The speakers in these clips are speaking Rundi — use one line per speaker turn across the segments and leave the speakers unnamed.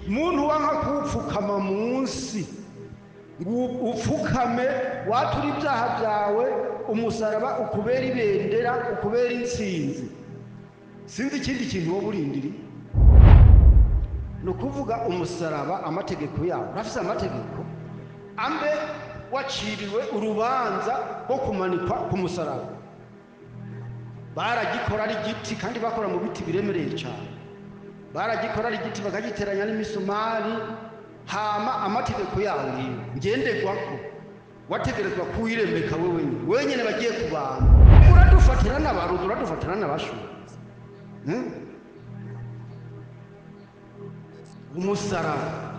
Muntu wanka kupfukama munsi ngo upfukame watura ibyaha byawe, umusaraba ukubera ibendera, ukubera intsinzi. Sinzi ikindi kintu wowe urindiriye. Ni ukuvuga umusaraba amategeko yawo, urafise amategeko ambe waciriwe urubanza rwo kumanikwa ku musaraba. Baragikora ari igiti, kandi bakora mu biti biremereye cyane. Baragikora ari igiti bakagiteranya n'imisumari, hama amategeko yawo ngenderwako wategerezwa kuwiremeka wewe wenyene bagiye kubana. Uradufatira n'abaruzi, uradufatira n'abashuzi. Umusaraba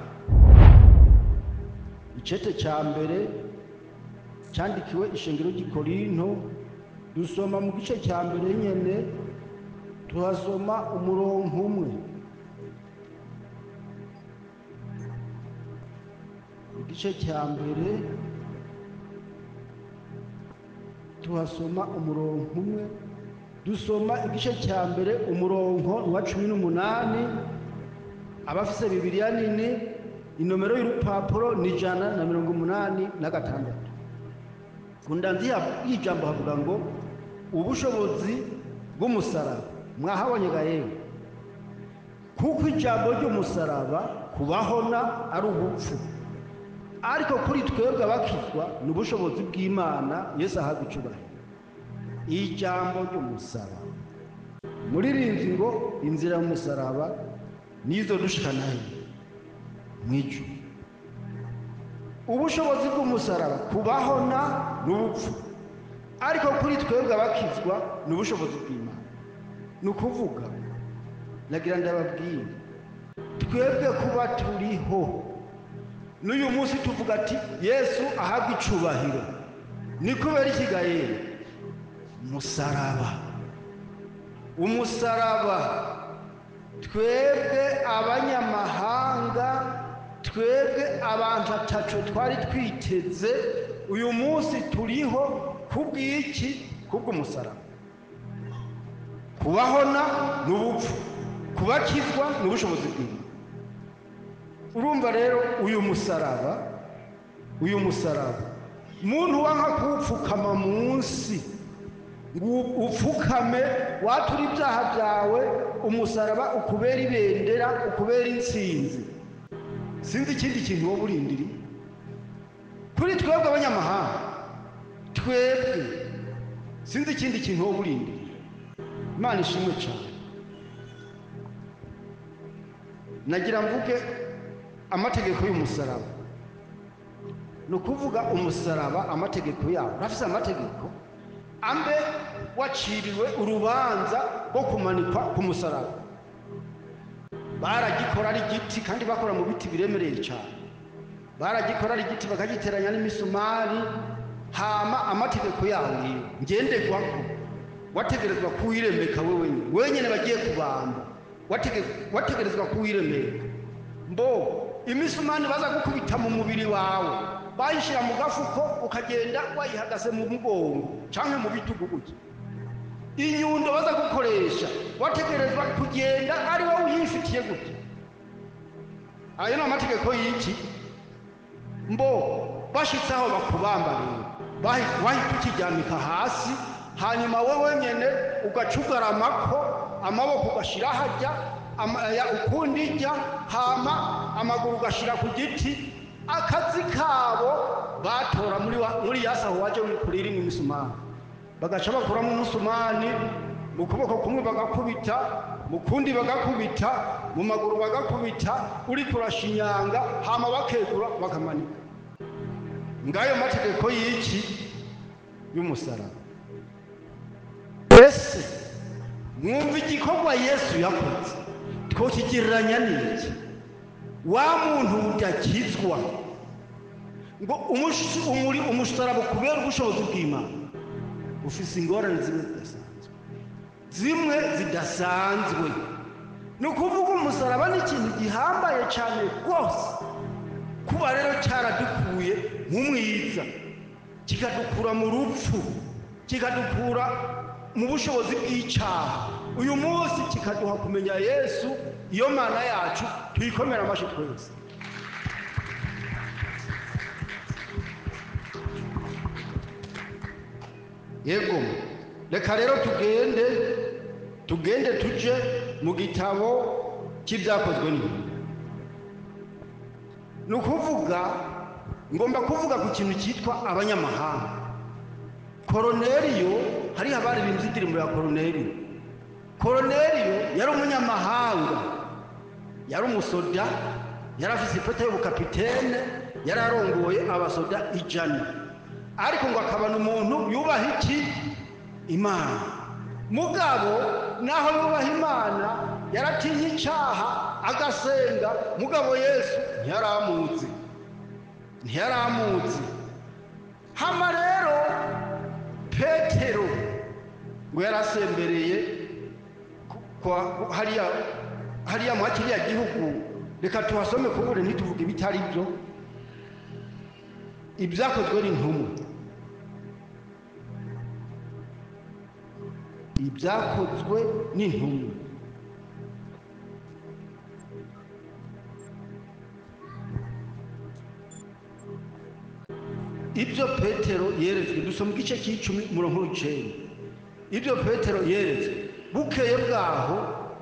icete cya mbere cyandikiwe ishengero ry'i Korinto, dusoma mu gice cya mbere nyene, tuhasoma umurongo umwe. Igice cya mbere tuhasoma umurongo umwe, dusoma igice cya mbere umurongo wa 18. Abafise Bibiliya nini, inomero y'urupapuro ni 186. Ku ndanzi y'ijambo havuga ngo ubushobozi bw'umusaraba. Mwahabonye ga yewe? Kuko ijambo ry'umusaraba kubahona ari ubupfu, ariko kuri twebwe abakizwa ni ubushobozi bw'Imana. Yesu ahabwa icubahiro. Ijambo ry'umusaraba muririnzi ngo inzira y'umusaraba nizo dushikana he? Mw'ijuru. Ubushobozi bw'umusaraba kubahona n'ubupfu, ariko kuri twebwe abakizwa ni ubushobozi bw'Imana. Ni ukuvuga nagira ndababwire, twebwe kuba turiho n'uyu munsi tuvuga ati Yesu ahabwa icubahiro, ni kubera iki ga yewe? Umusaraba. Umusaraba twebwe abanyamahanga, twebwe abantu ataco twari twiteze, uyu munsi turiho kubw'iki? Kubw'umusaraba. Kubahona n'ubupfu, kubakizwa n'ubushobozi bw'Imana. Urumva rero uyu musaraba, uyu musaraba muntu wanka kuwupfukama munsi ngo upfukame watura ibyaha byawe, umusaraba ukubera ibendera, ukubera intsinzi. Sinzi ikindi kintu wowe urindiriye. Kuri twebwe abanyamahanga, twebwe sinzi ikindi kintu wowe urindiriye. Imana ishimwe cyane. Nagira mvuge amategeko y'umusaraba. Ni ukuvuga umusaraba amategeko yawo, urafise amategeko ambe waciriwe urubanza rwo kumanikwa ku musaraba. Baragikora ari igiti, kandi bakora mu biti biremereye cyane. Baragikora ari igiti bakagiteranya n'imisumari, hama amategeko yawo ngenderwako wategerezwa kuwiremeka wewe wenyene bagiye kubamba, wategerezwa kuwiremeka. Mbo imisumari baza gukubita mu mubiri wawe, bayishira mu gafuko ukagenda wayihagaze mu mugongo canke mu bitugu gutya. Inyundo baza gukoresha wategerezwa kugenda ari wowe uyifitiye gutya. Ayo ni amategeko y'iki? Mbo bashitse aho bakubamba rero, wahita ukiryamika hasi, hanyuma wowe nyene ugacugaramako amaboko ugashira hajya, ukundi ijya, hama amaguru ugashira ku giti. Akazi kabo batora muri yasaho waje wikurira imisumari, bagaca bakuramo umusumani mu kuboko kumwe bagakubita, mu kundi bagakubita, mu maguru bagakubita, uri kurashinyanga, hama bakegura bakamanika. Ngayo mategeko y'iki? Y'umusaraba. Ese mwumva igikorwa Yesu yakoze twokigereranya n'iki? Wa muntu udakizwa ngo umusaraba kubera ubushobozi bw'Imana, ufise ingorane zimwe zidasanzwe, zimwe zidasanzwe. Ni ukuvuga umusaraba ni ikintu gihambaye cyane rwose, kuba rero cyaradukuye mu mwiza, kikadukura mu rupfu, kikadukura mu bushobozi bw'icyaha, Uyu munsi kikaduha kumenya Yesu. Iyo Mana yacu tuyikomera amashyi twese. Yego, reka rero tugende tuje mu gitabo cy'Ibyakozwe n'Intumwa. Ni ukuvuga, ngomba kuvuga ku kintu cyitwa abanyamahanga. Koroneriyo, hariho abaririmbye indirimbo ya Koroneriyo. Koroneriyo yari umunyamahanga, yari umusoda, yari afite ipeti y'ubukapitene, yari arongoye abasoda 100, ariko ngo akabona umuntu yubaha iki? Imana. Mugabo naho yubaha Imana, yaratinye icyaha, agasenga. Mugabo Yesu ntiyaramuzi, ntiyaramuzi. Hama rero Petero ngo yarasembereye hariya mu kiriya gihugu. Reka tuhasome kubure ntituvuge ibitari byo. Ibyakozwe n'Intumwa, Ibyakozwe n'Intumwa, ibyo Petero yeretswe. Dusoma igice cy'icumi, umurongo w'icenda. Ibyo Petero yeretswe: bukeye bwaho,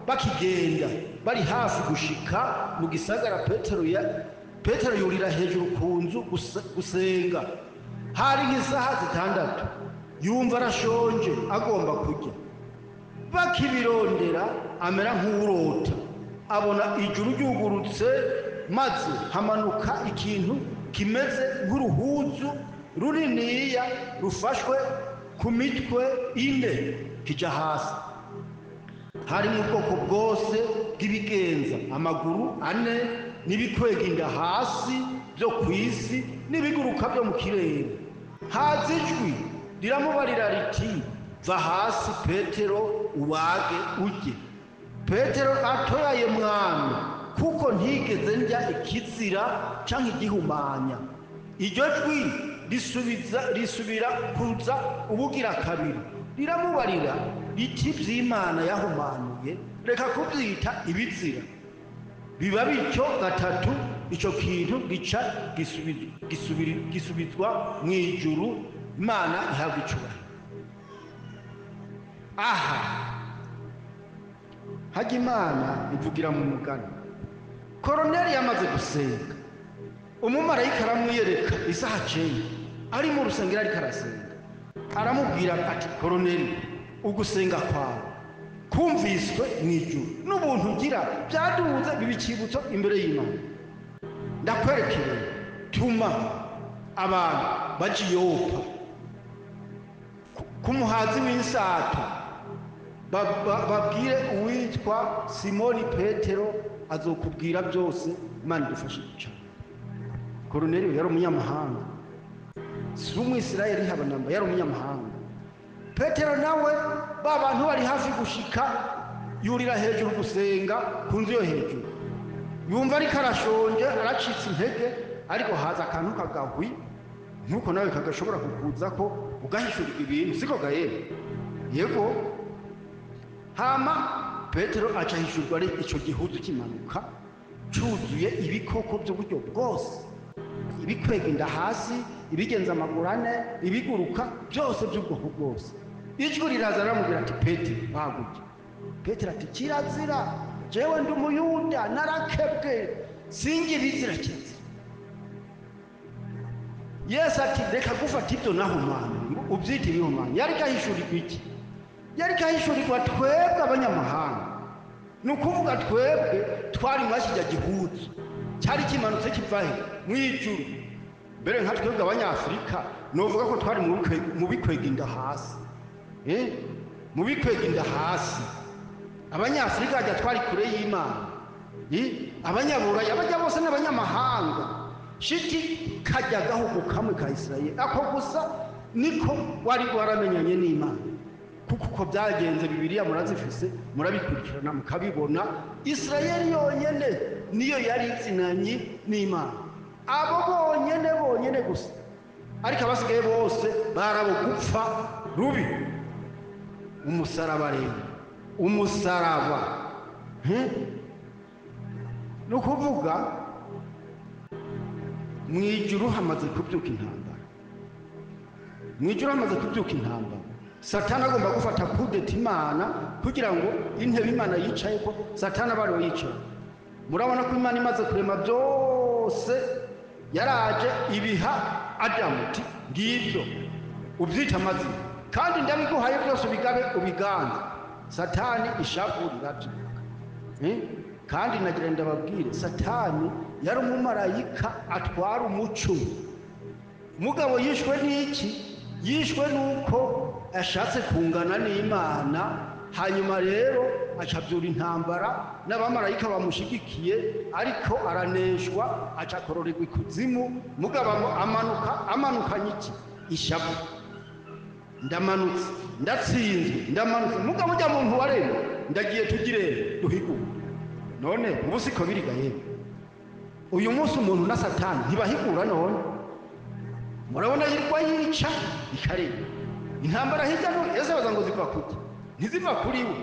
bakigenda bari hafi gushika mu gisagara, Petero yurira hejuru ku nzu gusenga. Hari nk'isaha 6. Yumva arashonje, agomba kurya. Bakibirondera, amera nk'urota, abona ijuru ryugurutse, maze hamanuka ikintu kimeze nk'uruhuzu runiniya rufashwe ku mitwe ine, kija hasi. Harimo ubwoko bwose bw'ibigenza amaguru ane n'ibikwega inda hasi byo ku isi n'ibiguruka byo mu kirere. Haza ijwi riramubarira riti: "Va hasi, Petero, ubage urye." Petero: "Atoyaye, Mwami, kuko ntigeze ndya ikizira canke igihumanya." Iryo jwi risubiza, risubira kuza ubugira kabiri, riramubarira riti: "Ivy'Imana yahumanuye, reka kuvyita ibizira." Biba bityo gatatu, ico kintu gica gisubizwa mu ijuru. Imana ihabwa icubahiro. Aha hajya Imana ivugira mu mugani. Koroneli yamaze gusenga, umumarayika aramwiyereka isaha 9, ari mu rusengero ariko arasenga. Aramubwira ati: "Koroneli, ugusenga kwawe kumviswe mu ijuru, n'ubuntu ugira byaduze biba ikibutso imbere y'Imana. Ndakwerekereye, tuma abantu baje i Yopa ku muhazi w'insato, babwire uwitwa Simoni Petero, azokubwira byose." Imana idufashe cyane. Koroneliyo yari umunyamahanga, si Umwisirayeli haba namba, yari umunyamahanga. Petero nawe, ba bantu bari hafi gushika, yurira hejuru gusenga ku nzu yo hejuru. Yumva ariko arashonje, aracitse intege, ariko haza akantu kagahwi, nkuko nawe kagashobora kukuza ko ugahishurirwa ibintu, siko gahera? Yego. Hama Petero aca ahishurwa ari ico gihuzu kimanuka cuzuye ibikoko by'uburyo bwose, ibikwega inda hasi, ibigenza amaguru ane, ibiguruka byose by'ubwoko bwose. Ijwi riraza riramubwira ati: "Petero, baguke." Petero ati: "Kirazira, jewe ndi Umuyuda, narakebwe, sinjye ibizira, kirazira." Yesu ati: "Reka gufata ibyo nahumanye ngo ubyite ibihumanye." Yariko ahishurirwa iki? Yariko ahishurirwa twebwe abanyamahanga. Ni ukuvuga twebwe twari mwakijya gihuzu cyari kimanutse kiva he? Mu ijuru. Mbere nka twebwe Abanyafurika, novuga ko twari mu bikwega inda hasi, mu bikwega inda hasi. Abanyafurika hajya twari kure y'Imana. Abanyaburaya bajya bose n'abanyamahanga. Shiti kajya gahugu kamwe ka Isirayeli, ako gusa niko wari waramenyanye n'Imana. Kuko uko byagenze, Bibiliya murazifise, murabikurikirana mukabibona. Isirayeli yonyene niyo yari izinanye n'Imana, abo bonyene, bonyene gusa, ariko abasigaye bose barabo gupfa rubi. Umusaraba rero Umusaraba. Ni ukuvuga mu ijuru hamaze kubyuka intambara, mu ijuru hamaze kubyuka intambara. Satani agomba gufata kudeta Imana kugira ngo intebe Imana yicaye ko Satani aba ariwe yicaye. Murabona ko Imana imaze kurema byose yaraje ibiha Adamu iti ngibyo ubyita amazina kandi ndabiguhaye byose ubigabe ubiganze. Satani ishavu rirabyuka. Kandi nagira ndababwire, Satani yari umumarayika atwara umuco. Mugabo yishwe n'iki? Yishwe nuko ashatse kungana n'Imana. Hanyuma rero acabyura intambara n'abamarayika bamushigikiye, ariko araneshwa, acakororerwa ikuzimu. Mugabo amanuka amanukanye iki? Ishavu. Ndamanutse, ndatsinzwe, ndamanutse. Mugabo ujya muntu waremwe ndagiye tugire duhigure. None ubu siko biriga yewe. Uyu munsi umuntu na Satani ntibahigura. None murabona yirwa yica ikareba intambara hirya no ese baza ngo ziva kuki? Ntiziva kuri we.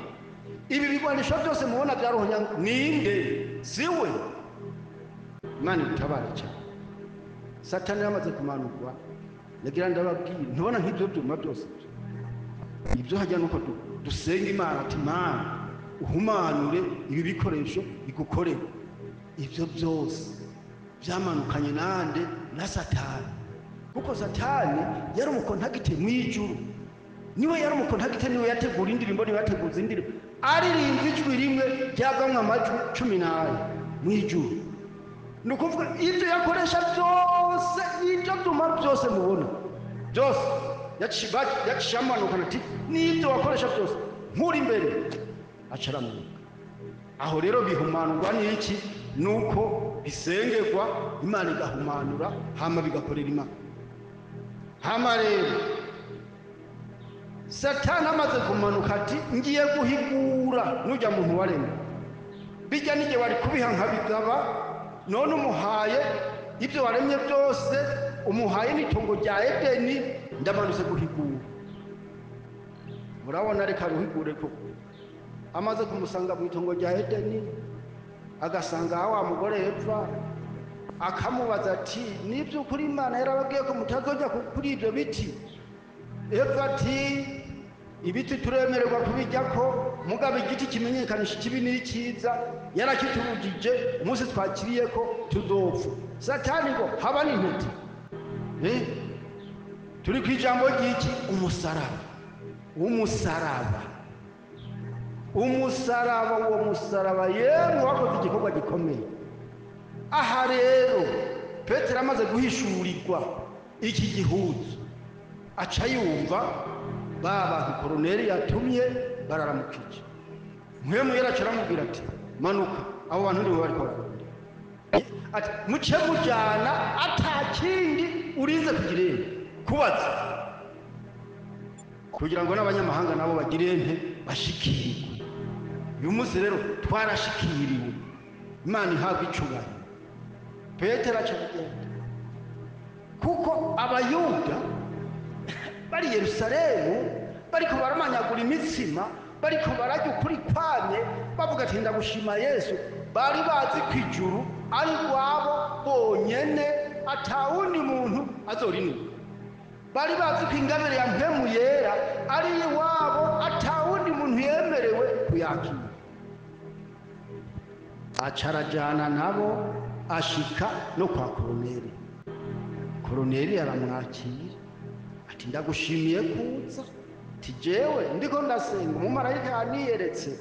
Ibi bigwanisho byose mubona bya roho ninde? Siwe. Imana itabara cyane. Satani yamaze kumanurwa, nagira ndababwira, ntubona nk'ibyo byuma byose ibyo hajya nuko dusenga Imana ati Mana uhumanure ibi bikoresho bigukorere. Ibyo byose byamanukanye nande? Na Satani. Kuko Satani yari umukontagite mu ijuru, niwe yari umukontagite, niwe yategura indirimbo, niwe yateguza indirimbo, aririmba ijwi rimwe ryavamwo amajwi 14 mu ijuru. Ni ukuvuga ibyo yakoresha byose, ibyo byuma byose mubona byose yaciye amanukana ati n'ibyo wakoresha byose nkuri imbere, acaramanuka. Aho rero bihumanurwa n'iki? Nuko bisengerwa Imana igahumanura, hama bigakorera Imana. Hama rero Satani amaze kumanuka ati ngiye guhigura nujya muntu waremwe, bijya n'igihe wari kubiha nkabigaba, none umuhaye ibyo waremye byose, umuhaye n'itongo rya Edeni, ndamanutse guhigura. Murabona reka ruhigure koko. Amaze kumusanga mu itongo rya Edeni, agasanga wa mugore Eva, akamubaza ati niby'ukuri Imana yarababwiye ko mutazojya kuri ibyo biti? Eva ati ibiti turemererwa kubijyako, mugabo igiti kimenyekanisha ikibi n'icyiza yarakitubujije, umunsi twakiriye ko tuzopfa. Satani ngo haba n'intete. Turi ku ijambo ry'iki? Umusaraba. Umusaraba, umusaraba, uwo musaraba yemwe wakoze igikorwa gikomeye. Aha rero Petero amaze guhishurirwa iki gihuzu, aca yumva ba bantu koroneri yatumye bararamukije. Mpwemu yaraca aramubwira ati manuka, abo bantu nibo bariko bararondera. Ati muce mujana atakindi urinze kugira kubaza, kugira ngo n'abanyamahanga nabo bagire nte bashikirwe. Uyu munsi rero twarashikiriwe, Imana ihabwa icubahiro. Petero aca aragenda, kuko Abayuda bari Yerusalemu bariko baramanyagura imitsima, bariko barajya ukuri kwamye, bavuga ati ndagushima Yesu. Bari bazi ko ijuru ari rwabo bonyene, atawundi muntu azorinuka. Bari bazi ko ingabire ya mpemu yera ari iwabo, atawundi muntu yemerewe kuyakira. Acarajana nabo ashika no kwa koroneri. Koroneri aramwakira ati ndagushimiye kuza, ati jewe ndiko ndasenga umumarayika yaniyeretse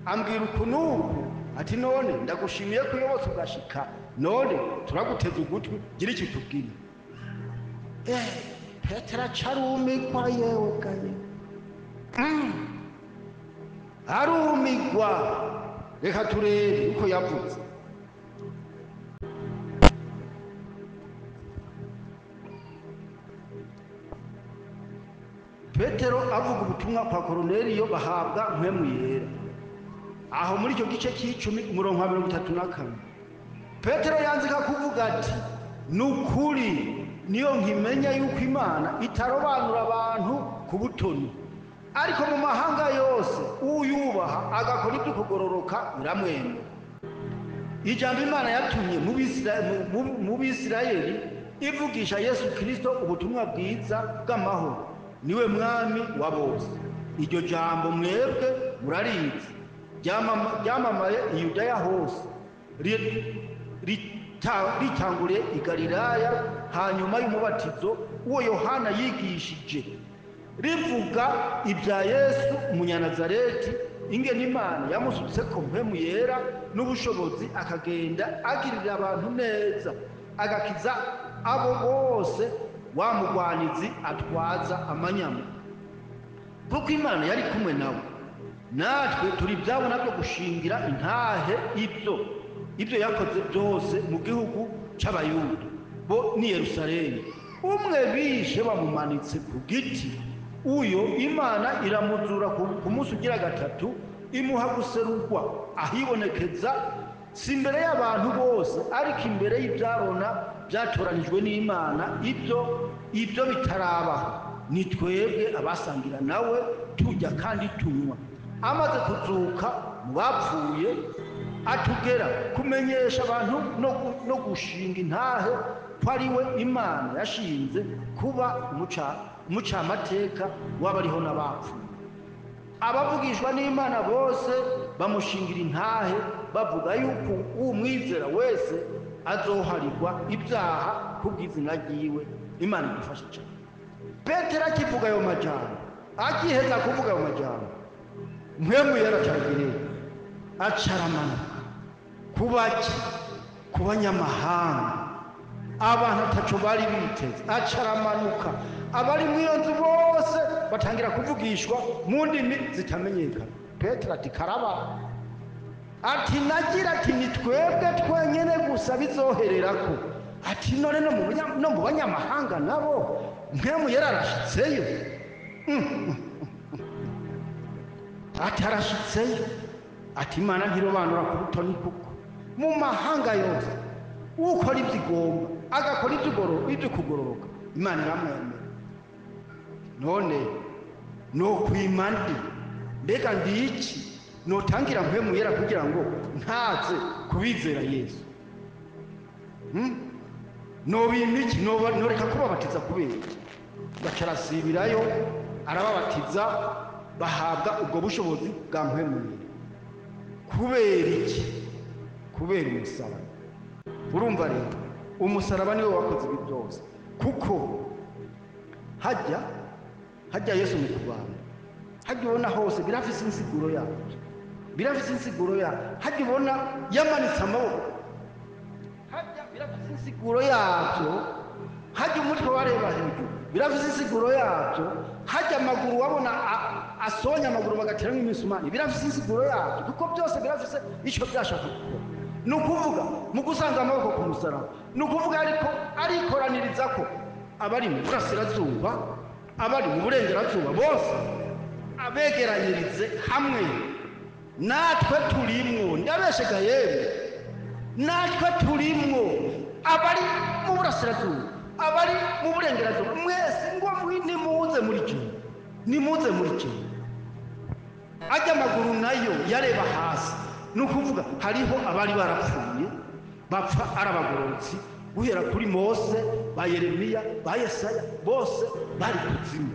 ambwira uku n'uku, ati none ndagushimiye ko uyobotse ugashika, none turaguteze ugutwi gira icyo utubwira. Petero aca arumigwa, yewe gaye arumigwa. Reka turebe uko yavuze. Petero avuga ubutumwa kwa Koroneliyo bahabwa mpwemu yera. Aho muri icyo gice cy'icumi umurongo wa 34, Petero yanzika kuvuga ati nukuri niyo nkimenya yuko Imana itarobanura abantu ku butoni, Ariko mu mahanga yose uyubaha agakora ibyo kugororoka biramwemera. Ijambo Imana yatumye mu Bisirayeli ivugisha Yesu Kristo ubutumwa bwiza bw'amahoro, niwe mwami wa bose. Iryo jambo mwebwe murarizi, ryamamaye i Yudaya hose, ritanguriye i Galilaya hanyuma y'umubatizo uwo Yohana yigishije, rivuga ibya Yesu Umunyanazareti, ingene Imana yamusutseko mpwemu yera n'ubushobozi, akagenda agirira abantu neza, agakiza abo bose wa mugwanizi atwaza amanyama, kuko Imana yari kumwe nawe. Natwe turi ibyabona byo gushingira intahe ibyo yakoze byose mu gihugu c'Abayuda bo ni Yerusalemu. Umwe bishe bamumanitse ku giti, uyo Imana iramuzura ku munsi ugira gatatu, imuha guserurwa ahibonekeza, si imbere y'abantu bose, ariko imbere y'ibyabona byatoranijwe n'Imana. Ibyo bitarabaho ni twebwe abasangira nawe tujya kandi tunywa. Amaze kuzuka mu bapfuye, atugera kumenyesha abantu no gushinga intahe ko ari we Imana yashinze kuba umucamateka w'abariho n'abapfuye. Abavugishwa n'Imana bose bamushingira intahe, bavuga yuko umwizera wese azoharirwa ibyaha kubw'izina ryiwe. Imana idufashe cyane. Petero akivuga ayo majambo, akiheza kuvuga ayo majambo, mpwemu yaracagiriye acaramanuka kubaki, ku banyamahanga, abantu ataco bari biteze. Acaramanuka, abari mu iyo nzu bose batangira kuvugishwa mu ndimi zitamenyekana. Petero ati karaba, ati nagira ati ni twebwe twenyene gusa bizohererako, ati none no mu banyamahanga nabo mpwemu yararashitseyo. Atarashitseyo, ati Imana ntirobanura ku butoni, kuko mu mahanga yose ukora ibyo igomba agakora ibyo kugororoka Imana iramwemera. None no kwima ndi, mbega ndi iki notangira mpwemu yera kugira ngo ntaze kubizera Yesu? Nobima iki? Noreka kubabatiza kubera iki? Bacarasibirayo arababatiza, bahabwa ubwo bushobozi bwa mpwemu yera. Kubera iki? Kubera umusaraba. Urumva rero umusaraba niwe wakoze ibi byose, kuko hajya Yesu mu kubamba, hajya ubona hose birafise insiguro yabyo, birafise insiguro yabyo. Hajya ubona yamanitse amaboko, hajya birafise insiguro yabyo. Hajya umutwe wareba hejuru, birafise insiguro yabyo. Hajya amaguru wabona asonya amaguru bagateramo imisumari, birafise insiguro yabyo, kuko byose birafise icyo byashaka gukora. Ni ukuvuga mu gusanza amaboko ku musaraba, ni ukuvuga ariko arikoraniriza ko abari mu burasirazuba, abari mu burengerazuba bose abegeranyirize hamwe. Natwe turimwo, ndabeshega yemwe, natwe turimwo, abari mu burasirazuba, abari mu burengerazuba, mwese ngo nimuze muri kimwe, nimuze muri kimwe. Ajya amaguru nayo yareba hasi, ni ukuvuga hariho abari barapfuye bapfa ari abagororotsi, guhera kuri Mose, ba Yeremiya, ba Yesaya, bose bari kuzimu.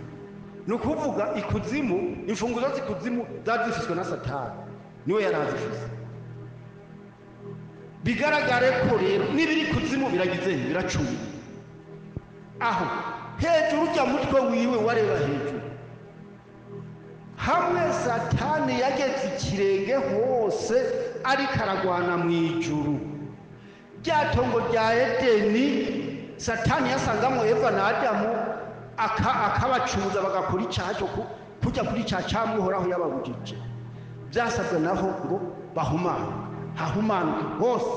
Ni ukuvuga ikuzimu, imfunguzo z'ikuzimu zari zifiswe na Satani, niwe yari azifise. Bigaragare ko rero n'ibiri kuzimu biragize biracuye. Aho hejuru ujya mutwe wiwe wareba hejuru, hamwe Satani yageze ikirenge hose ariko aragwana mu ijuru. Rya tongo rya Edeni Satani yasangamo Eva na Adamu, akabacuza bagakora icyaha cyo kujya kuri cya cyamuhoraho yababujije. Byasabwe naho ngo bahumanuke, hahumanuke hose,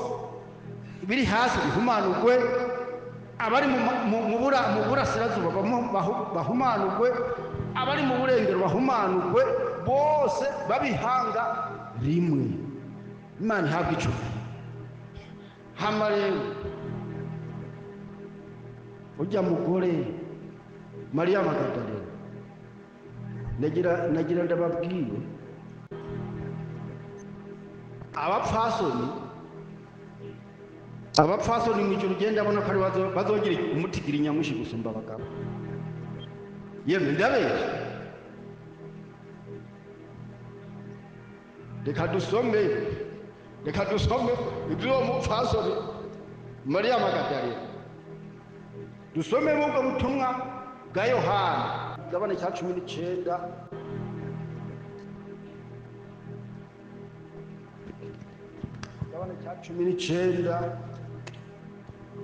ibiri hasi bihumanurwe, abari mu burasirazuba bahumanurwe, abari mu burengero bahumanurwe, bose babihanga rimwe. Imana ihabwa icubahiro. Hama rero ujya mugore Mariya Magadalena Nagira ndababwiye abapfasoni mu ijuru ugenda abona ko ari bazogira umutigira inyamwishi gusumba abagabo. Yemwe ndabeshya? Reka dusome iby'uwo mupfasoni Mariya Magadalena. Dusome ubwo butumwa bwa Yohana, igabane cya 19. Igabane cya 19,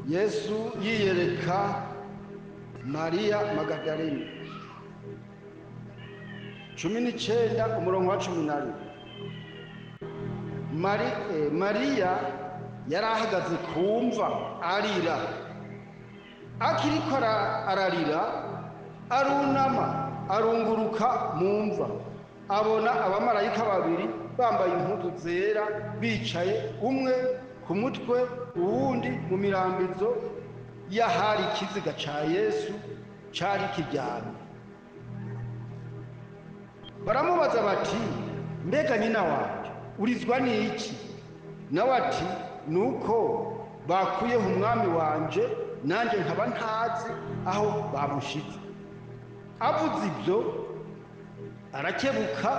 Yesu yiyereka Mariya Magadalena, 19, umurongo wa 11. Mariya yari ahagaze ku mva arira. Akiriko ararira, arunama arunguruka mu mva, abona abamarayika babiri bambaye impuzu zera bicaye, umwe ku mutwe, uwundi mu mirambizo y'ahari ikiziga ca Yesu cari kiryamye. Baramubaza bati: "Mbega nyina wanje, urizwa n'iki?" Nawe ati: "Nuko bakuyeho Umwami wanje, nanjye nkaba ntazi aho bamushize." Avuze ibyo, arakebuka,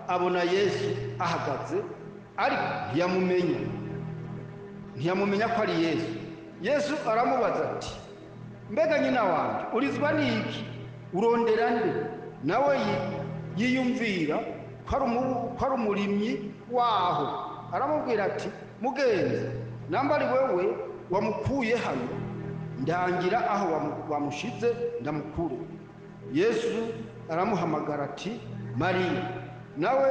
abona Yesu ahagaze, ariko ntiyamumenya ko ari Yesu. Yesu aramubaza ati: "Mbega nyina wanje, urizwa n'iki? Urondera nde?" Nawe yiyumvira ko ari umurimyi waho, aramubwira ati: "Mugenzi, namba ari wewe wamukuye hano, ndangira aho wamushize ndamukure." Yesu aramuhamagara ati: "Mariya." Nawe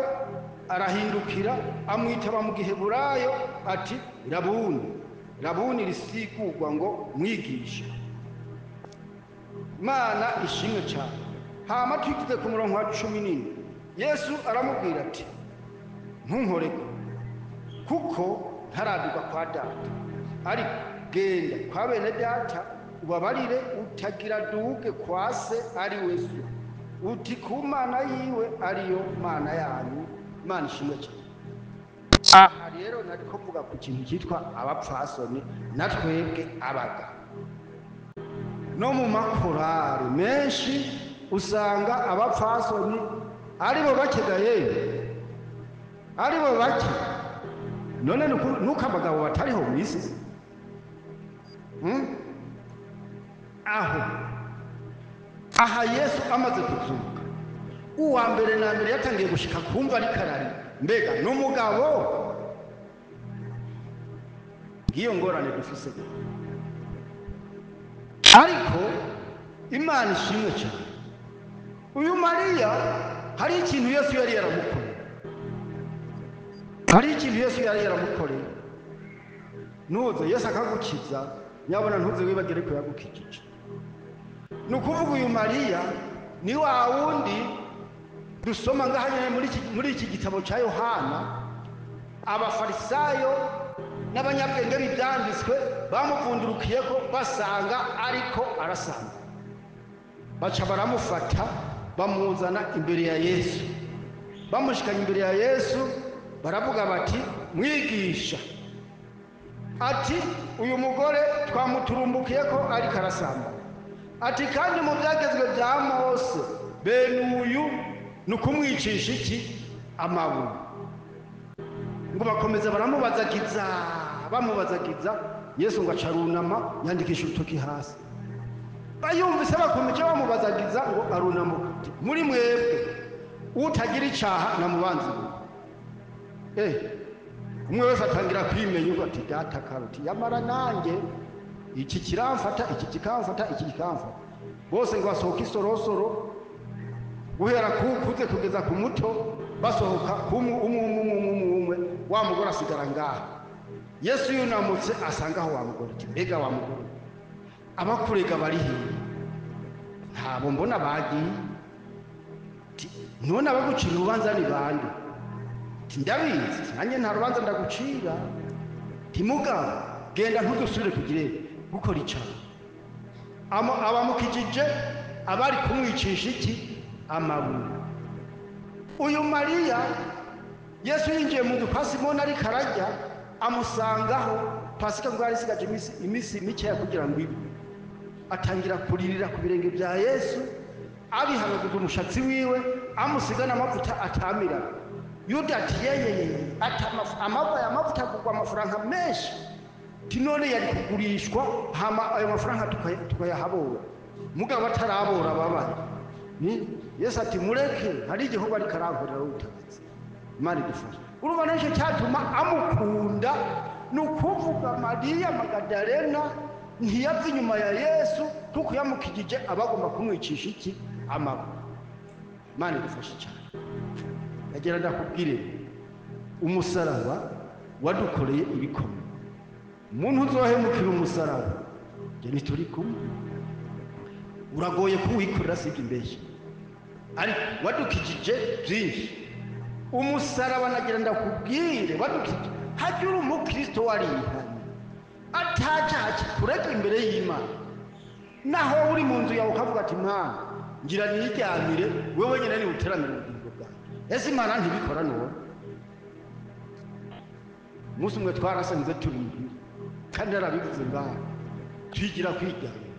arahindukira, amwitaba mu Giheburayo ati: "Rabuni." Rabuni risigurwa ngo mwigisha. Mana ishimwe cyane. Hama tugize ku murongo wa 14, Yesu aramubwira ati: "Ntunkoreko, kuko ntaraduga kwa Data. Ariko genda kwa bene data, ubabarire utagira duge kwa Se ari we So, uti ku Mana yiwe ariyo Mana yanyu." Mana ishimwe cyane. Aha rero nariko mvuga ku kintu cyitwa abapfasoni na twebwe abagabo. No mu makorari menshi usanga abapfasoni aribo bake gaye, aribo bake. None nuko abagabo batariho mu isi? Aho aha Yesu amaze kuzuka, uwa mbere na mbere yatangiye gushika kumva ariko ararira, mbega n'umugabo? Ngiyo ngorane dufise. Ariko Imana ishimwe cyane. Uyu Mariya hari ikintu Yesu yari yaramukoreye, hari ikintu Yesu yari yaramukoreye. Nuze Yesu akagukiza, nyabona ntuze wibagire ko yagukijije. Ni ukuvuga uyu Mariya ni wa wundi dusoma ngaha nyene muri iki gitabo cya Yohana. Abafarisayo n'abanyabwenge b'ibyanditswe bamuvundurukiyeko, basanga ariko arasanga, baca baramufata, bamuzana imbere ya Yesu. Bamushikanye imbere ya Yesu, baravuga bati: "Mwigisha," ati, "uyu mugore twamuturumbukiye ko ariko arasamba," ati, "kandi mu byagezwe bya Mose bene uyu ni ukumwicisha iki? Amabuye." Ngo bakomeza baramubazagiza, bamubazagiza, Yesu ngo aca arunama, yandikisha urutoki hasi. Bayumvise bakomeje bamubazagiza, ngo arunamuka ati: "Muri mwebwe utagira icaha namubanze." Umwe wese atangira kwimenya ubwo, ati: "Data karoti, yamara nanjye iki kiramfata, iki kikamfata, iki kikamfata." Bose ngo basohoka isorosoro, guhera ku kuze kugeza ku muto, basohoka kumwe, umwe umwe umwe umwe umwe. Wa mugore asigara ngaha. Yesu yunamutse, asanga aho wa mugore, ati: "Mbega wa mugore, abakurega bari hehe? Ntabo mbona, bagiye." Ati: "None abagucira urubanza ni bande?" Ati: "Ndabizi." Ati: "Nanjye nta rubanza ndagucira." Ati: "Mugabo genda, ntudusubire kugire gukora icaha." Abamukijije abari kumwicisha iki? Amabuye. Uyu Mariya, Yesu yinjiye mu nzu kwa Simoni ariko ararya, amusangaho. Pasika ngo yari isigaje iminsi mikeya kugira ngo ibe, atangira kuririra ku birenge bya Yesu, abihanaguza umushatsi wiwe, amusiga n'amavuta atamira. Yuda ati: "Yeyeye," ati, "aya mavuta agurwa amafaranga menshi," ati, "none yari kugurishwa, hama ayo mafaranga tukayahabora." Mugabo atarabora ababaye. Ni Yesu ati: "Mureke, hari igikorwa ariko arankorera utabizi." Imana idufashe. Urumva nicyo cyatuma amukunda. Ni ukuvuga Mariya Magadalena ntiyava inyuma ya Yesu, kuko yamukijije abagomba kumwicisha iki? Amabuye. Imana idufashe cyane. Agera ndakubwire, umusaraba wadukoreye ibikomeye. Umuntu uzohemukira umusaraba, njye ntituri kumwe. Uragoye kuwikorera, sibyo imbeshyi, ariko wadukijije byinshi umusaraba. Nagira ndakubwire, wadukijije. Hajya uri umukristo warihanye, atacaha kikurega imbere y'Imana, naho uri mu nzu yawe ukavuga ati: "Mana, ngira niryamire, wewe nyine ni uteramire ubugingo bwanjye." Ese Imana ntibikora? None umunsi umwe twarasenze turi muhira, kandi yarabivuze ngaho, twigira kwiryamira.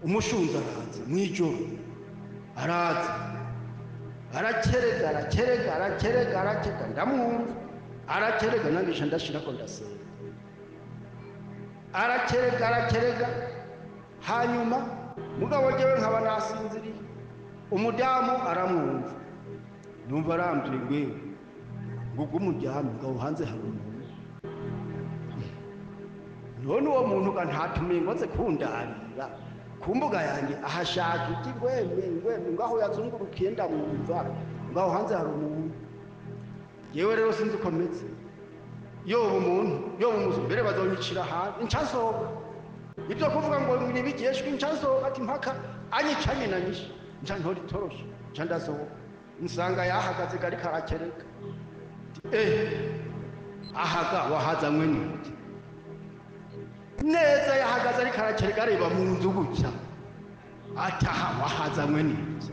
Umushunzi araza mu ijoro, araza arakerega, arakerega, arakerega, arakerega, ndamwumva arakerega. Nangisha ndashirako ndasenga, arakerega, arakerega. Hanyuma mugabo jewe nkaba nasinziriye, umudamu aramwumva. Numva arambwira ngwewe ngo umuryame, ngo aho hanze hari umuntu. None uwo muntu ga ntatumiye ngo aze kundarira ku mbuga yanjye, ahashaka iki? Ngweme, ngweme, ngaho yazungurukiye ndamwumva, ngaho hanze hari umuntu. Yewe rero sinzi uko meze, yoba umuntu, yoba umuzu, mbere bazonyicira hanze ncasohoka. Ibyo kuvuga ngo nibigeshwe, ncasohoka. Ati mpaka anyicanye na nyishe, nca ntora itoroshe, nca ndasohoka, nsanga yahagaze gariko arakereka. Ahaga wahazanywe n'iki? Neza yahagaze ariko arakereka, areba mu nzu gutya, ataha wahazanywe n'iki?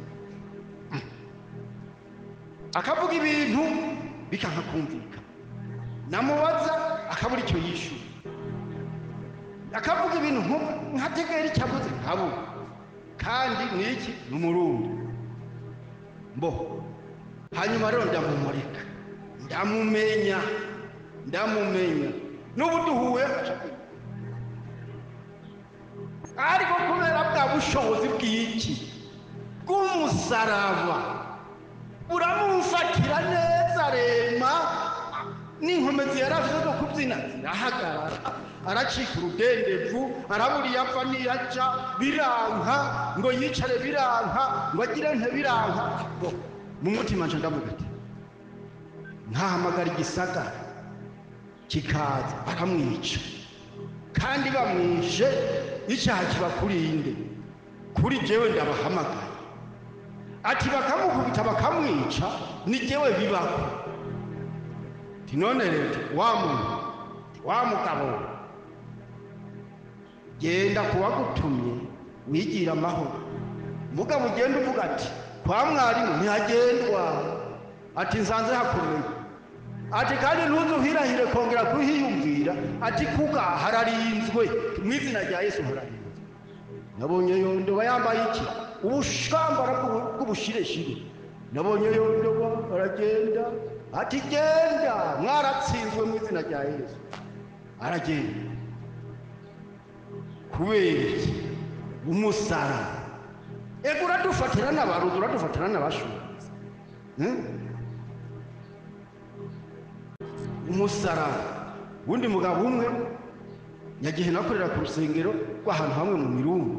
Akavuga ibintu bikanka kumvikana, namubaza akabura icyo yishyura. Akavuga ibintu nkategera icyo avuze nkabura. Kandi ni iki? Ni Umurundi mbo. Hanyuma rero ndamumurika, ndamumenya, ndamumenya. N'ubu duhuye, ariko kubera bwa bushobozi bw'iki? Bw'umusaraba, buramufatira neza. Rema n'inkomezi yari afite zo kubyina zirahagarara, aracika urudendevu, arabura iyo apfa n'iyo aca. Biranka ngo yicare, biranka ngo agire nte, biranka. Mu mutima nca ndavuga ati: "Nkahamagara igisagara kikaza bakamwica, kandi bamwishe icyaha kiba kuri inde? Kuri jewe. Ndabahamagaye." Ati bakamukubita bakamwica, ni jewe bibako. Ati none rero wa muntu, wa mugabo, genda kuwagutumye, wigira amahoro. Mugabo ugenda uvuga ati kwa mwarimu ntihagendwa, ati nsanze hakomeye, ati kandi ntuzuhirahire kongera kuhiyumvira, ati kuga hararinzwe mu izina rya Yesu, hararinzwe. Nabonye yondoba yambaye iki? Ubushambara bw'ubushireshire. Nabonye yondoba aragenda, ati genda, mwaratsinzwe mu izina rya Yesu. Aragenda. Kubera iki? Umusaraba. Ego, uradufatira n'abaruzi, uradufatira n'abashuzi. Umusaraba. Wundi mugabo umwe nyagihe nakorera ku rusengero rw'ahantu hamwe mu mirungu,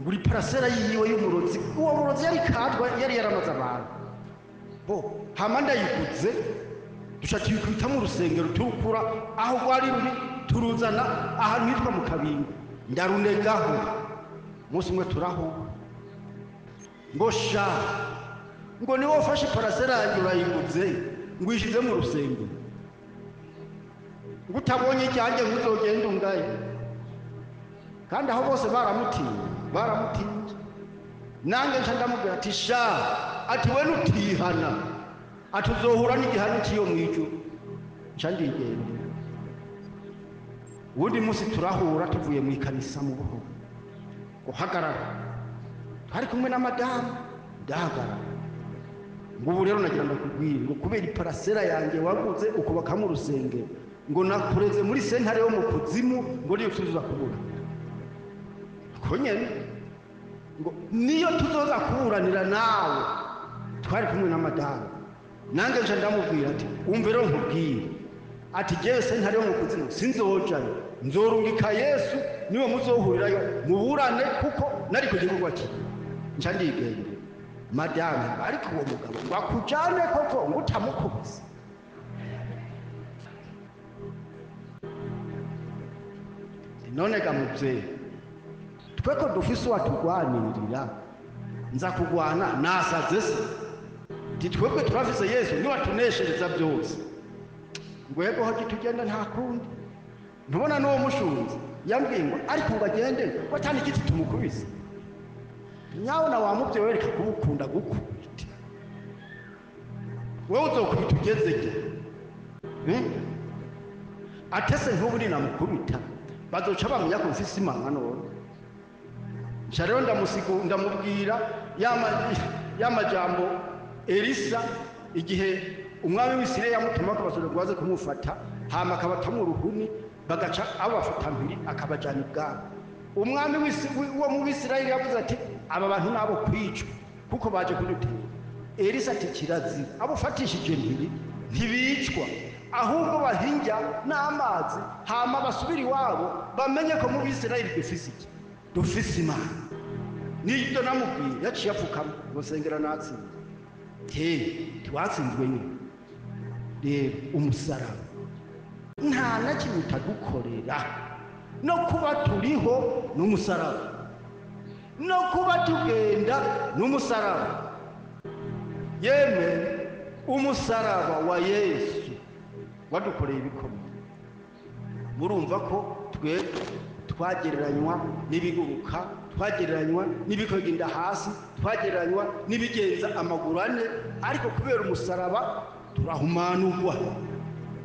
nguri parasera yiwe y'umurozi. Uwo murozi yari katwa, yari yaramaze abantu bo. Hama ndayiguze, duca tuyikubita mu rusengero, turukura aho rwari ruri, turuzana ahantu hitwa mu Kabingo, ndarunegaho. Umunsi umwe turahura, ngo sha, ngo niwe wafashe parasera yanjye urayiguze, ngo uyishyize mu rusengero, ngo utabonye icyanjye ngo uzogende ungaye. Kandi aho bose baramutinya, baramutinya. Nanjye nca ndamubwira ati: "Sha, Ati we nutihana, ati uzohura n'igihano cy'iyo mu ijuru. Nca ndigendera. Uwundi munsi turahura tuvuye mu ikanisa mu buhoro guhagarara, twari kumwe na madamu, ndahagarara ngo ubu rero nagira ndakubwire ngo kubera iparasera yanjye waguze ukubakamo urusengero, ngo nakureze muri sentare yo mu kuzimu, ngo niyo tuzoza kuburanira ko nyene, ngo niyo tuzoza kuburanira nawe. Twari kumwe na madamu, nange nje ndamubwira ati umve rero nkubwire, ati jewe sentare yo mu kuzimu sinzojayo, nzorungika Yesu niwe muzohurirayo muburane, kuko nari ku gikorwa cyiwe. Nca ndigendera. Madamu ariko uwo mugabo ngo akujane koko ngo utamukubise. None ga muvyeyi, twe ko dufise uwatugwanirira, nza kugwana nasaze se? Nti twebwe turafise Yesu niwe atuneshereza byose. Ngwego ho tugenda nta kundi. Ntubona n'uwo mushunzi yambwiye ngo ariko ngo agende ngo atani igiti tumukubise. Nyawe na wa muvyeyi wereka kubukunda gukubita. Wewe uzokubita ugeze he? Atese nk'ubu ninamukubita bazoca bamenya ko mfise imana none. Nca rero ndamubwira ya majambo Elisa igihe umwami w'Isirayeli yamutuma ko basoje ngo baze kumufata, hama akabatamwo uruhuni bagaca abafata mpiri akabajana ibwami. Umwami wo mu Bisirayeli yavuze ati aba bantu nabo kwicwa kuko baje kudutera. Elisa ati kirazira, abufatishije mpiri ntibicwa, ahubwo bahinja n'amazi hama basubira iwabo bamenye ko mu Bisirayeli dufise iki? Dufise Imana. Nibyo namubwiye, yaciye apfukama ngo sengera natsinze. Tiwatsinzwe nyine. Rero umusaraba nta na kimwe utadukorera, no kuba turiho n'umusaraba, no kuba tugenda n'umusaraba. Yemwe umusaraba wa Yesu wadukoreye ibikomeye. Murumva ko twe twagereranywa n'ibiguruka, twagereranywa n'ibikogenda hasi, twagereranywa n'ibigenza amaguru ane, ariko kubera umusaraba turahumanurwa,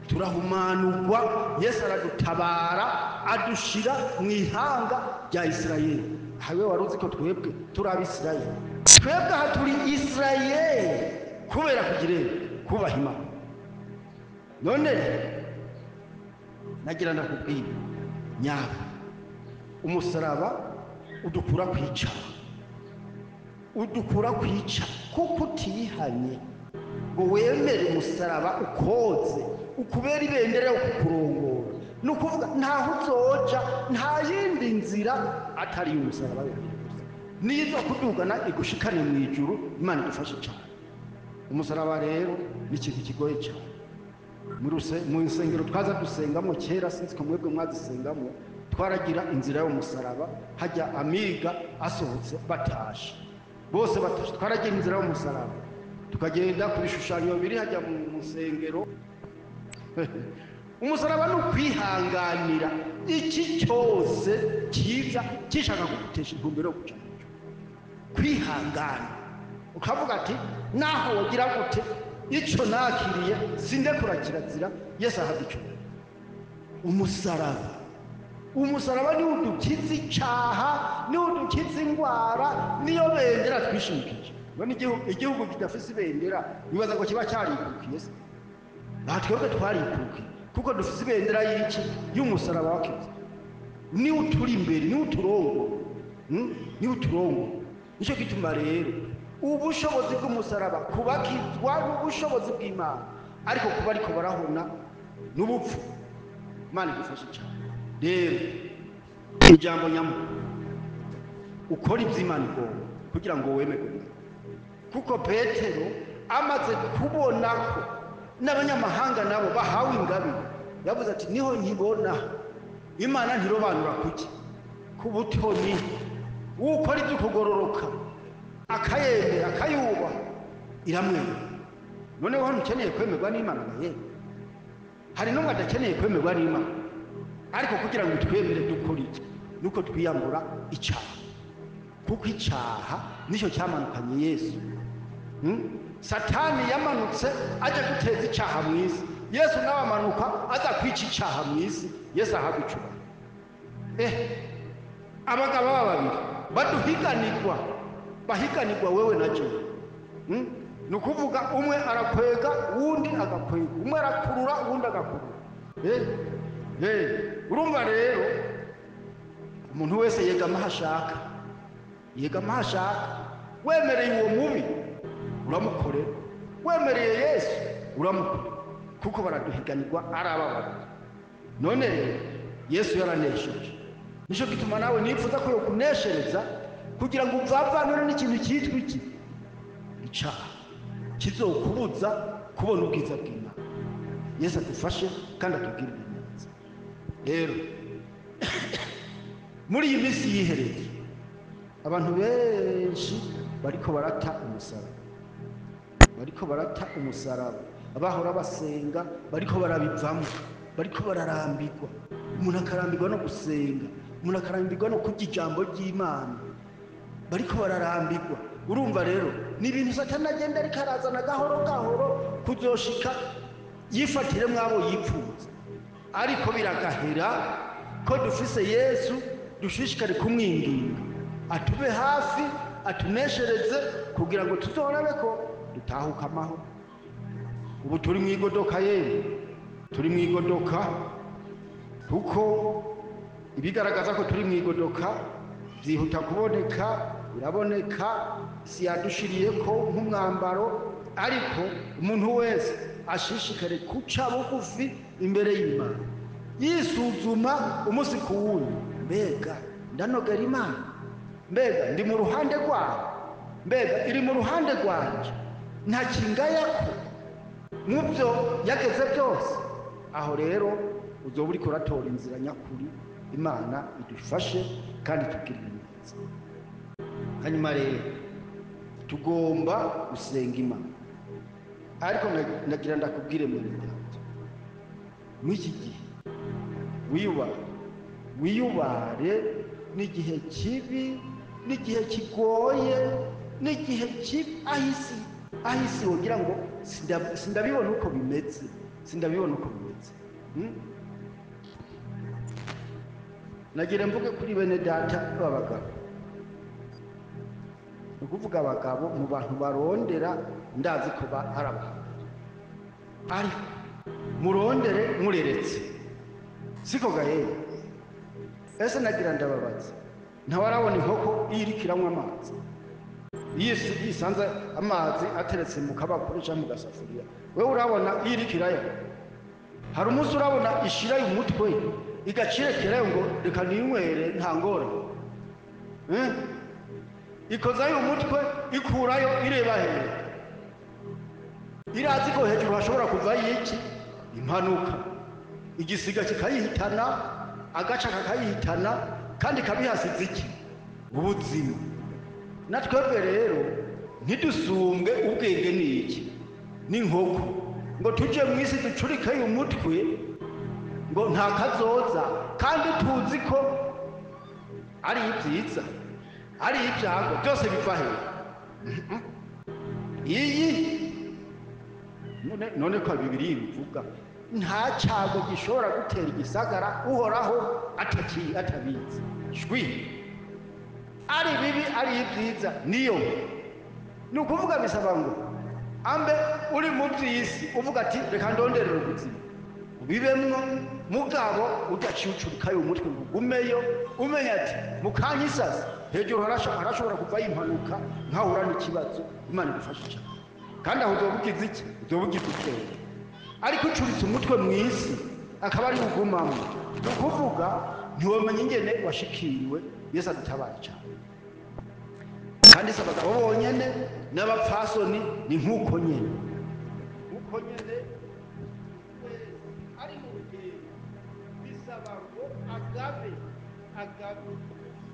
turahumanurwa. Yesu aradutabara adushira mu ihanga rya Isirayeli. Hawe wari uzi ko twebwe turi abisirayeli? Twebwe aha turi Isirayeli kubera kugira kubaha Imana. None nagira ndakubwira nyabo, umusaraba udukura kwica, udukura kwica, kuko utihanye ngo wemere umusaraba ukoze ukubera ibendera yo kukurongora. Ni ukuvuga ntaho uzoja, nta yindi nzira atari umusaraba yonyine gusa, nizo kudugana igushikane mu ijuru. Imana idufashe cyane. Umusaraba rero ni ikintu kigoye cyane. Mu nsengero twaza dusengamo kera, sinzi ko mwebwe mwazisengamo, twaragira inzira y'umusaraba, hajya amiga asohotse batashe bose batashe, twaragira inzira y'umusaraba tukagenda ku bishushanyo biri hajya mu nsengero. Umusaraba ni ukwihanganira iki cyose kiza gishaka kugutesha intumbero yo kuja mu ijuru. Kwihangana ukavuga ati naho wagira gute icyo nakiriye sindekura kirazira, Yesu ahabwa icyubahiro. Umusaraba, umusaraba ni udukiza icyaha, ni udukiza indwara, niyo bendera twishimikije. None igihugu kidafise ibendera nibaza ngo kiba cyarikukiye se? Batwebwe twarikukiye kuko dufise ibendera y'iki? Y'umusaraba wa Kristo. Ni uturi imbere, ni uturongo, ni uturongo. Nicyo gituma rero ubushobozi bw'umusaraba kubakizwa n'ubushobozi bw'Imana, ariko kuba ariko barahona n'ubupfu. Imana idufashe cyane. Rero ijambo nyamukuru, ukora iby'Imana igomba kugira ngo wemerwe. Kuko Petero amaze kubona ko n'abanyamahanga nabo bahawe ingabire, yavuze ati niho nkibona Imana ntirobanura kuki ku butoni. Ukora ibyo kugororoka akayemera akayubaha iramwemera. Noneho hano ukeneye kwemerwa n'Imana naye, hari n'umwe adakeneye kwemerwa n'Imana, ariko kugira ngo twemere dukora iki? Nuko twiyambura icyaha, kuko icyaha nicyo cyamanukanye Yesu. Satani yamanutse aje guteza icyaha mu isi, Yesu nawe amanuka aza kwica icyaha mu isi. Yesu ahabwa icubahiro. Abagabo baba babiri baduhiganirwa, bahiganirwa wewe na jewe. Ni ukuvuga umwe arakwega uwundi agakwega, umwe arakurura uwundi agakurura. Urumva rero umuntu wese yegama aho ashaka, yegama aho ashaka. Wemereye uwo mubi uramukorera, wemereye Yesu uramukorera, kuko baraduhiganirwa ari aba babiri. None rero Yesu yaranesheje, nicyo gituma nawe nifuza ko yokuneshereza kugira ngo uvavanure n'ikintu cyitwa iki icyaha kizokubuza kubona ubwiza bw'Imana. Yesu adufashe kandi atubwire neza. Rero muri iyi minsi yihereye abantu benshi bariko barata umusaraba, bariko barata umusaraba, abahora basenga bariko barabivamo, bariko bararambirwa. Umuntu akarambirwa no gusenga, umuntu akarambirwa no kurya ijambo ry'Imana, bariko bararambirwa. Urumva rero ni ibintu Satani agenda ariko arazana gahoro gahoro kuzoshika yifatire mwabo yipfuza. Ariko biragahera ko dufise Yesu, dushishikare kumwinginga atube hafi, atuneshereze kugira ngo tuzorabe ko dutahuka amahoro. Ubu turi mu igodoka, yemwe turi mu igodoka, kuko ibigaragaza ko turi mu igodoka byihuta kuboneka, biraboneka, si yadushiriye ko nk'umwambaro. Ariko umuntu wese ashishikare kuca bugufi imbere y'Imana, yisuzuma umunsi ku wundi. Mbega ndanogera Imana? Mbega ndi mu ruhande rwayo? Mbega iri mu ruhande rwanje? Nta kingayako mu byo yageze byose. Aho rero uzoba uriko uratora inzira nyakuri. Imana idufashe kandi tugirire neza. Hanyuma rero tugomba gusenga Imana. Ariko nagira ndakubwire mwene data, muri iki gihe wiyubare, wiyubare n'igihe kibi, n'igihe kigoye, n'igihe kibi ahisi wogira ngo sindabibona uko bimeze, sindabibona uko bimeze. Nagira mvuge kuri bene data b'abagabo. Ni ukuvuga abagabo mu bantu barondera, ndazi ko ari abahanga, ariko murondere mureretse, siko gahere. Ese nagira ndababaza, ntawe arabona inkoko iyo iriko iranywa amazi? Iyo isanze amazi ateretse mu kabakure cyangwa mu gasafuriya, wewe urabona iyo iriko irayanywa? Hari umunsi urabona ishirayo umutwe igacirekerayo ngo reka ninywere nta ngorane? Ikozayo umutwe ikurayo ireba hejuru, irazi ko hejuru hashobora kuvayo iki? Impanuka, igisiga kikayihitana, agaca kakayihitana, kandi kabihasize iki? Ubuzima. Na twebwe rero ntidusumbwe ubwenge n'iki? N'inkoko, ngo tuje mu isi ducurikeyo umutwe ngo nta kazoza, kandi tuzi ko ari ibyiza ari ibyago byose biva hejuru. Iyi none ko Bibiliya ibivuga, nta cyago gishobora gutera igisagara Uhoraho atabizi. Shwi, ari bibi ari ibyiza niyo. Ni ukuvuga bisaba ngo ambe uri mu by'isi uvuga ati reka ndonderere ubuzima ubibemwo, mugabo udaciye ucurikayo umutwe ngo ugumeyo, umenya ati mu kanya isasa hejuru harashobora kuvayo impanuka nkahura n'ikibazo. Imana igufashe cyane. Kandi aho uzoba ugize iki? Uzoba ugize ubwenge. Ariko ucuritse umutwe mu isi akaba ari ugumamo, ni ukuvuga ntiwomenya ingene washikiriwe. Yesu adutabare cyane. Kandi si abagabo bonyene, n'abapfasoni ni nk'uko nyene, nk'uko nyene wese ari mu rugendo bisaba ngo agabe, agabe,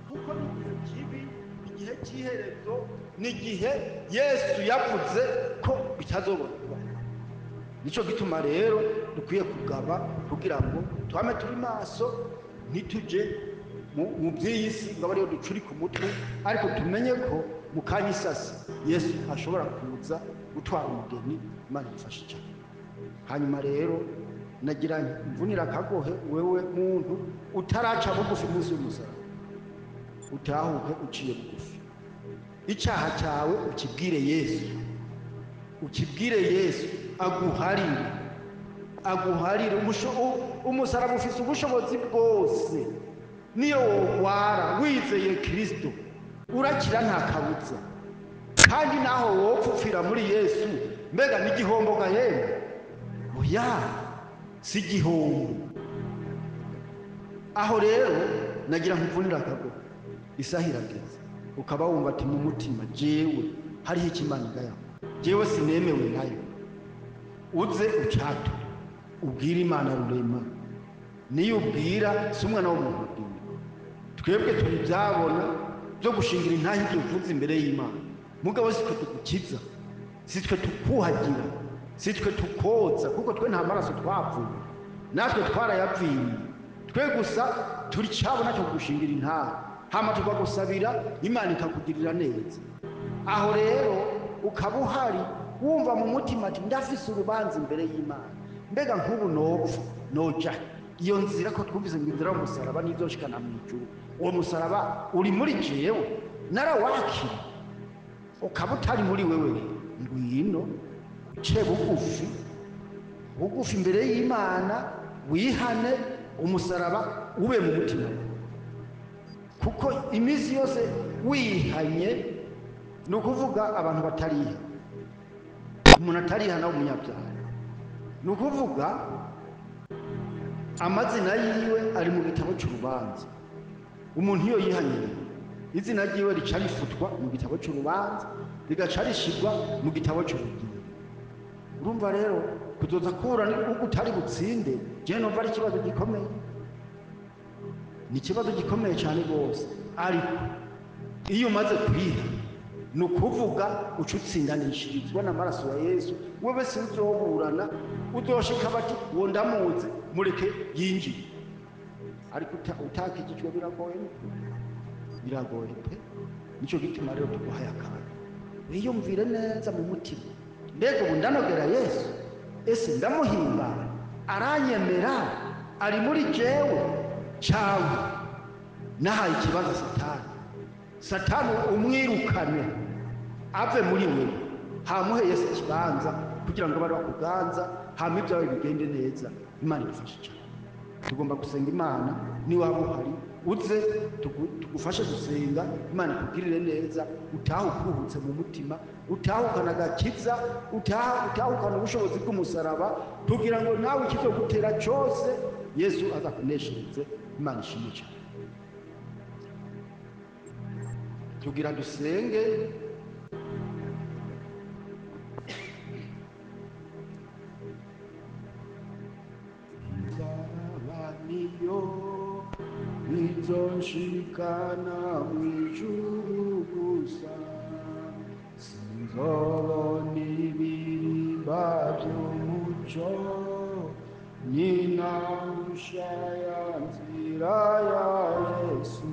kuko ni igihe kibi, igihe cy'iherezo, ni igihe Yesu yavuze ko bitazobora kubaho. Nico gituma rero dukwiye kugaba kugira ngo twame turi maso, ntituje mu by'iyi si ngo abe ariyo ducurika umutwe, ariko tumenye ko mu kanya isasi Yesu ashobora kuza gutwara umugeni. Imana idufashe cyane. Hanyuma rero nagira mvunira akagohe wewe muntu utaraca bugufi munsi y'umusaraba, utahuke uciye bugufi, icyaha cyawe ukibwire Yesu, ukibwire Yesu aguharire, aguharire. Umusaraba ufise ubushobozi bwose, niyo wogwara wizeye Kristo urakira nta kabuza. Kandi naho wopfa upfira muri Yesu, mbega n'igihombo gahembe? Oya, si igihombo. Aho rero nagira nkuvunira akagohe, isaha irageze ukaba wumva ati mu mutima jewe hariho ikimana igayaho, jewe sinemewe nayo. Uze ucature ubwire Imana rurema, niyo ubwira si umwana w'umuntu ubwira. Twebwe turi byabona byo gushingira intahe ibyo uvuze imbere y'Imana, mugabo si twe tugukiza, si twe tukuhagira, si twe tukoza, kuko twe nta maraso twapfuye, natwe twarayapfiriye. Twe gusa turi cyabona cyo gushingira intahe, hama tukagusabira Imana ikakugirira neza. Aho rero ukaba uhari wumva mu mutima ati ndafise urubanza imbere y'Imana, mbega nk'ubu nopfa noja iyo nzira, ko twumvise ngo inzira y'umusaraba nizoshikana mu ijuru, uwo musaraba uri muri jewe narawakira, ukaba utari muri wewe, ngwino uce bugufi bugufi imbere y'Imana, wihane, umusaraba ube mu mutima wawe. Kuko iminsi yose wihanye, ni ukuvuga abantu batariha, umuntu atariha nawe umunyabyaha, ni ukuvuga amazina yiwe ari mu gitabo cy'urubanza. Umuntu iyo yihanye izina ryiwe rica rifutwa mu gitabo cy'urubanza, rigaca rishirwa mu gitabo cy'ubugingo. Urumva rero kuzoza kubura utari butsinde, jewe numva ari ikibazo gikomeye, ni ikibazo gikomeye cyane rwose. Ariko iyo umaze kwiha, ni ukuvuga uca utsindanishirizwa n'amaraso ya Yesu, wewe si uzoburana, uzoshika bati uwo ndamuzi mureke yinjire. Ariko utakijijwe biragoye, biragoye pe. Nicyo gituma rero tuguhaye akaga, wiyumvire neza mu mutima, mbega ubu ndanogera Yesu? Ese ndamuhimbara? Aranyemera? Ari muri jewe? Cyangwa nahaye ikibazo Satani? Satani umwirukane ave muri wewe, hamuhe Yesu ikibanza kugira ngo bari bakuganza, hama ibyawe bigende neza. Imana idufashe cyane. Tugomba gusenga Imana, niwaba uhari uze tugufashe gusenga, Imana ikugirire neza, utahe ukuruhutse mu mutima, utahukana agakiza, utahukana ubushobozi bw'umusaraba, kugira ngo nawe ikizogutera cyose Yesu azakuneshereze. Imana ishimwe cyane. Tugira dusenge. Niyo nizonshikana mw'ijuru gusa, sinzobona ibirimba by'umuco, ninahusha ya nzira ya Yesu.